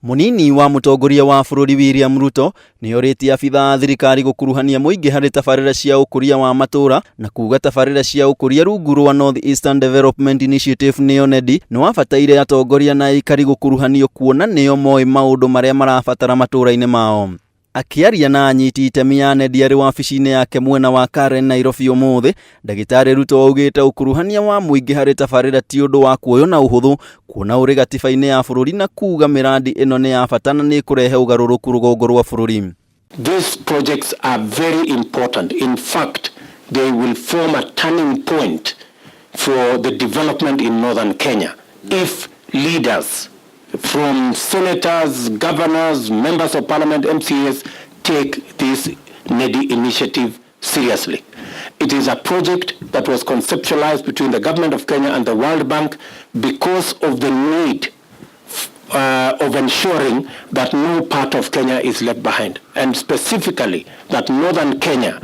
Mũnini wa mũtongoria wa bũrũri William Ruto nĩ orĩtie abithaa a thirikari gũkuruhania mũingĩ harĩ tabarĩra cia ũkũria wa matũra na kuga tabarĩra cia ũkũria rungu rwa North Eastern Development Initiative nĩyo NEDI nĩ wabataire atongoria na aikari gũkuruhanio kuona nĩo moĩ maũndũ marĩa marabatara matũra-inĩ mao. Akĩaria na anyiti itemi a NEDI arĩ wabici-inĩ yake mwena wa Karen Nairobi ũmũthĩ, Ndagĩtarĩ Ruto augĩte ũkuruhania wa mũingĩ harĩ tabarĩra ti ũndũ wa kuoywo na ũhũthũ kuona ũrĩ gatiba-inĩ ya bũrũri na kuga mĩrandi ĩno nĩ ya bata na nĩ ĩkũrehe ũgarũrũku rũgongo rwa bũrũri. These projects are very important. In fact, they will form a turning point for the development in northern Kenya if leaders from senators, governors, members of parliament, MCAs take this NEDI initiative seriously. It is a project that was conceptualized between the government of Kenya and the World Bank because of the need of ensuring that no part of Kenya is left behind, and specifically that northern Kenya,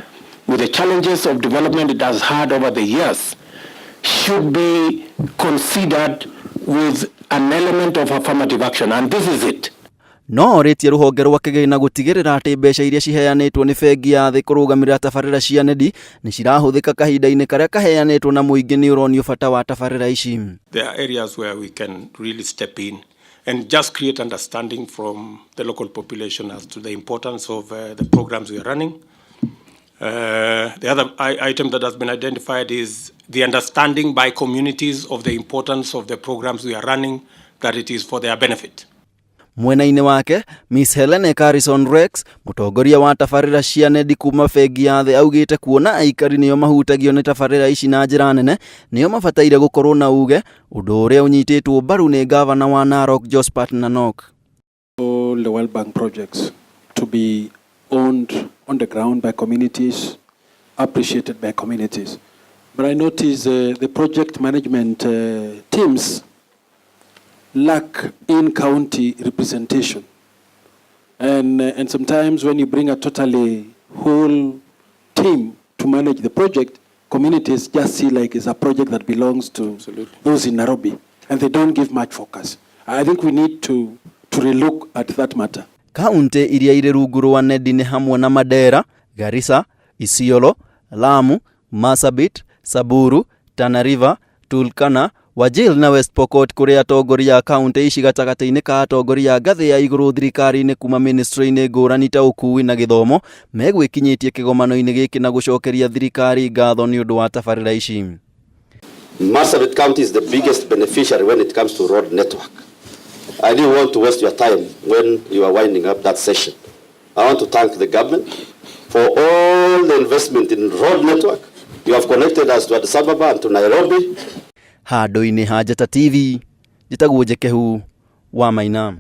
with the challenges of development it has had over the years, should be considered with an element of affirmative action, and this is it. No orĩtie rũhonge rwa kĩgĩna gũtigĩrĩra atĩ mbeca iria ciheanĩtwo nĩ bengi ya thĩ kũrũgamĩrĩra tabarĩra cia NEDI nĩ cirahũthĩka kahinda-inĩ karĩa kaheanĩtwo na mũingĩ nĩ ũronio bata wa tabarĩra ici. There are areas where we can really step in and just create understanding from the local population as to the importance of the programs we are running. The other item that has been identified is the understanding by communities of the importance of the programs we are running, that it is for their benefit. Mwena-inĩ wake, Miss Helene Carrison Rex, mũtongoria wa tabarĩra cia NEDI kuma bengi ya thĩ, augĩte kuona aikari nĩo mahutagio nĩ tabarĩra ici na njĩra nene, nĩo mabataire gũkorwo na uge, ũndũ ũrĩa ũnyitĩtwo mbaru nĩ ngavana wa Narok Josphat Nanok. All the World Bank projects to be owned on the ground by communities, appreciated by communities. But I notice the project management teams lack in-county representation. And sometimes when you bring a totally whole team to manage the project, communities just see like it's a project that belongs to those in Nairobi, and they don't give much focus. I think we need to relook at that matter. Kaunti iria irĩ rungu rwa NEDI nĩ hamwe na Mandera, Garissa, Isiolo, Lamu, Marsabit, Samburu, Tana River, Turkana, Wajir na West Pokot, kũrĩa atongoria a kaunti ici gatagatĩ-inĩ ka atongoria a ngathĩ ya igũrũ thirikari-inĩ kuma ministry-inĩ ngũrani ta ũkuui na gĩthomo megwĩkinyĩtie kĩgomano-inĩ gĩkĩ na gũcokeria thirikari ngatho nĩ ũndũ wa tabarĩra ici. Marsabit County is the biggest beneficiary when it comes to road network. I didn't want to waste your time when you are winding up that session. I want to thank the government for all the investment in road network. You have connected us to Addis Ababa and to Nairobi. Handũ-inĩ ha Njata TV, njĩtagwo Njekehu wa Maina.